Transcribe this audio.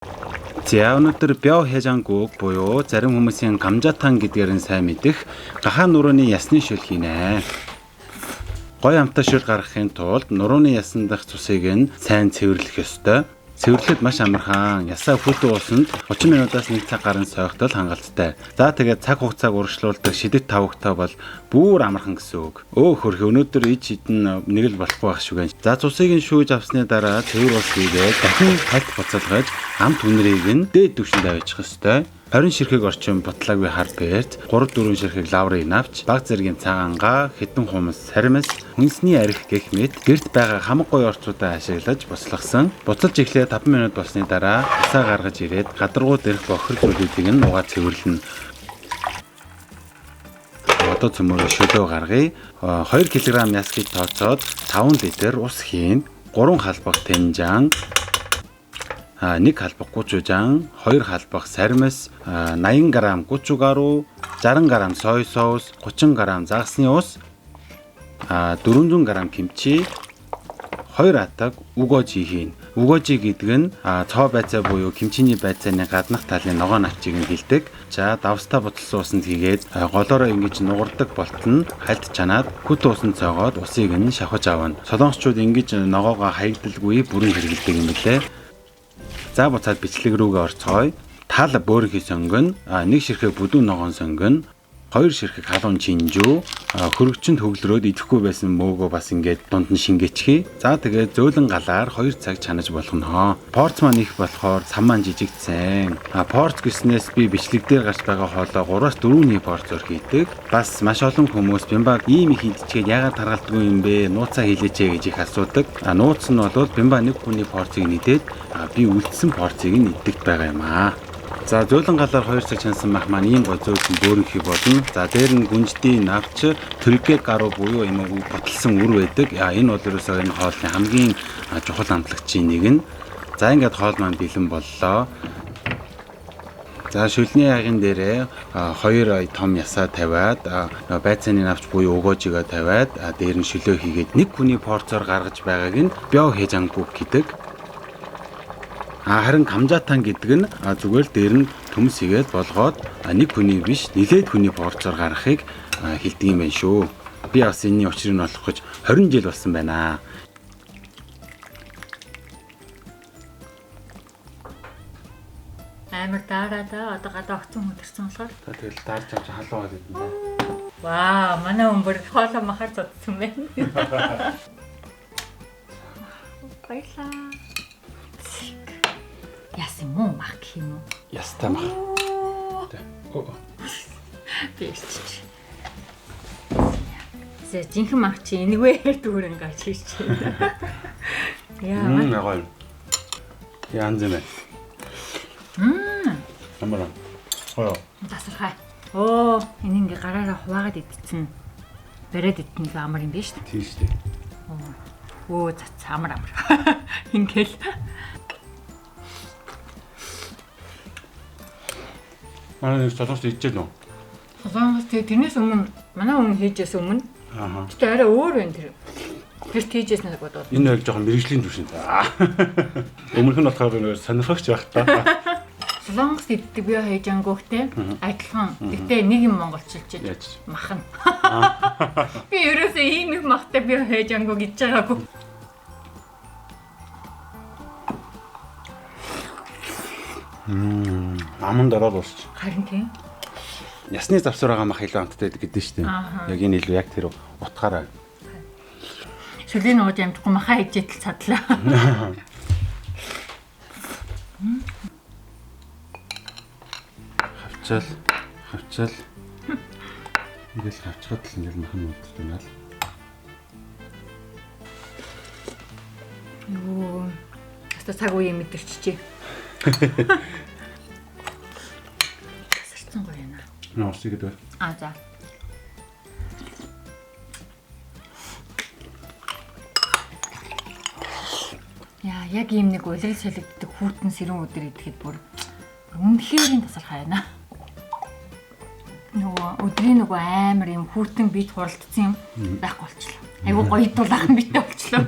За, өнөөдөр Бяо Хэжангуг буюу зарим хүмүүсийн гамжатан гэдгээр нь сайн мэдэх гахаа нурууны ясны шөл хийнэ. Гоё амттай шөл гаргахын тулд нурууны ясан дах цусыг нь сайн цэвэрлэх ёстой. Цэвэрлэхэд маш амархан. Ясаа хүйтэн усанд 30 минутаас 1 цаг гарan сойхтол хангалттай. За, тэгээд цаг хугацааг урагшлуулдаг шидэт тавагтай бол бүр амархан гэсэн үг. Өө хөрхи, өнөөдөр ид шидэн нэг л болохгүй байх шүү гэн. За, цусыг нь шүүж авсны дараа цэвэр ус хийгээд дахин хальт буцалгаж амт үнэрийг нь дээд түвшинд аваачих ёстой. 20 ширхэг орчим бутлаагүй хар перц, 3 4 ширхэг лаврын навч, баг зэргийн цагаангаа, хэдэн хумс сармис, хүнсний арх гэх мэт гэрт байгаа хамаг гоё орцуудаа ашиглаж буцалгасан. Буцалж эхлээ 5 минут болсны дараа ясаа гаргаж ирээд гадаргуу дээрх бохир зүйлүүдийг нь угаа цэвэрлэнэ. Одоо цөмөөрөө шөлөө гаргая. 2 кг яс гэж тооцоод 5 литр ус хийн. 3 халбах тэнжан, 1 халбах гучужан, 2 халбах сармис, 80 г гучугару, 60 г сой соус, 30 г загасны ус, 400 г кимчи, 2 атаг үгожи хийн. Үгожи гэдэг нь цоо байцаа буюу кимчиний байцааны гаднах талын ногоон навчийг нь хэлдэг. За, давстаа будалсан усанд хийгээд голоороо ингэж нугардаг болтол нь хальт чанаад хүйтэн усанд цоогоод усыг нь шавхаж авна. Солонгосчууд ингэж ногоогоо хаягдалгүй бүрэн хэрэглэдэг юм билээ. За, буцаад бичлэг рүүгээ орцгоё. Тал бөөрөнхий сонгоно, нэг ширхэг бүдүүн ногоон сонгоно, хоёр ширхэг халуун чинжүү, хөргөгчөнд хөглөрөөд идэхгүй байсан мөөгөө бас ингээд дунд нь шингээчихье. За, тэгээд зөөлөн галаар 2 цаг чанаж болгоно. Порц маань их болохоор сам маань жижигдсэн. Порц гэснээс би бичлэг дээр гарч байгаа хоолоо 3-4 порцоор хийдэг. Бас маш олон хүмүүс бимба ийм их идчихээд яагаад таргалдаггүй юм бэ? Нууцаа хэлээч ээ гэж их асуудаг. Нууц нь бол бимба нэг хүний порцыг нэгдээд би үлдсэн порцыг нь иддэг байгаа юм аа. За, зөөлөн галаар 2 цаг чансан мах маань ийм гой зөөлөн бөөрөнхий болно. За, дээр нь гүнждийн навч, төргөө гаруу буюу юм баталсан үр байдаг. Энэ бол ерөөсөө энэ хоолны хамгийн чухал амтлагчийн нэг нь. За, ингээд хоол маань бэлэн боллоо. За, шүлний ягын дээрээ хоёр том ясаа тавиад, байцааны навч буюу өгөөжийгөө тавиад, дээр нь шөлөө хийгээд нэг хүний порцоор гаргаж байгааг нь бяо хэжангуг гэдэг. Харин камжатан гэдэг нь зүгээр л дээр нь төмс хийгээд болгоод нэг хүний биш, нилээд хүний порцоор гаргахыг хэлдэг юм байна шүү. Би бас энэний учрыг нь олох гэж 20 жил болсон байна. Амар daarаа да. Одоо гадаа огцон хөдөрсөн болохоор. За, тэгэл даарч авч халуун гал идэн да. Вау, манай хүн бүр хоолоо махаар зодсон байна. Баярлаа. Яс юм уу? Мах гэх юм уу? Ястай мах. Оо. Би ирчих. За, жинхэнэ мах чи энэгээр дүүрэн гарч ирж байна. Яа. Гоё. Янз юм. Амар. Гоё. Тасархай. Оо, энэ ингээ гараараа хуваагаад идсэн. Бариад идсэн л амар юм биш үү? Тийм шүү дээ. Өө, зац амар амар. Ингээл. Манай нэг солонгос идчихэл нөө. Солонгос тэгээ тэрнээс өмнө манай хүн хийжээс өмнө. Гэтэ арай өөр байна тэр. Тэр тийжээс нэг бодоод. Энэ яг жоохон мэрэгжлийн түвшин. Өмнөх нь болохоор нэг сонирхогч байх та. Солонгос иддэг би хайжангуухтэй адилхан. Гэтэ нэг юм монголчилж мах нь. Би ерөөсөө ийм их махтай би хайжангу гэж байгаагүй. Аманд ороод уусч. Харин тийм. Ясны завсар байгаа мах илүү амттай гэдэг шүү дээ. Яг энэ илүү яг тэр утгаараа. Шүлийн нууж амжихгүй махаа хийжээд л цадлаа. Хавчаал, хавчаал. Ингээл хавчхад л ингээл мах нь удаж байна л. Юу. Хаста цаг үе мэдэрчжээ. Сарцсан гоё юм аа. Нөө ус игээд байна. А, за. Яа, яг ийм нэг улирал солигддог хүүтэн сэрүүн өдөр идэхэд бүр үнэхээр тасархай байна. Нөгөө өдрийн нөгөө амар юм хүүтэн бит хуралдсан юм байхгүй болчлоо. Айгу гоё дулаахан битээ болчлоо.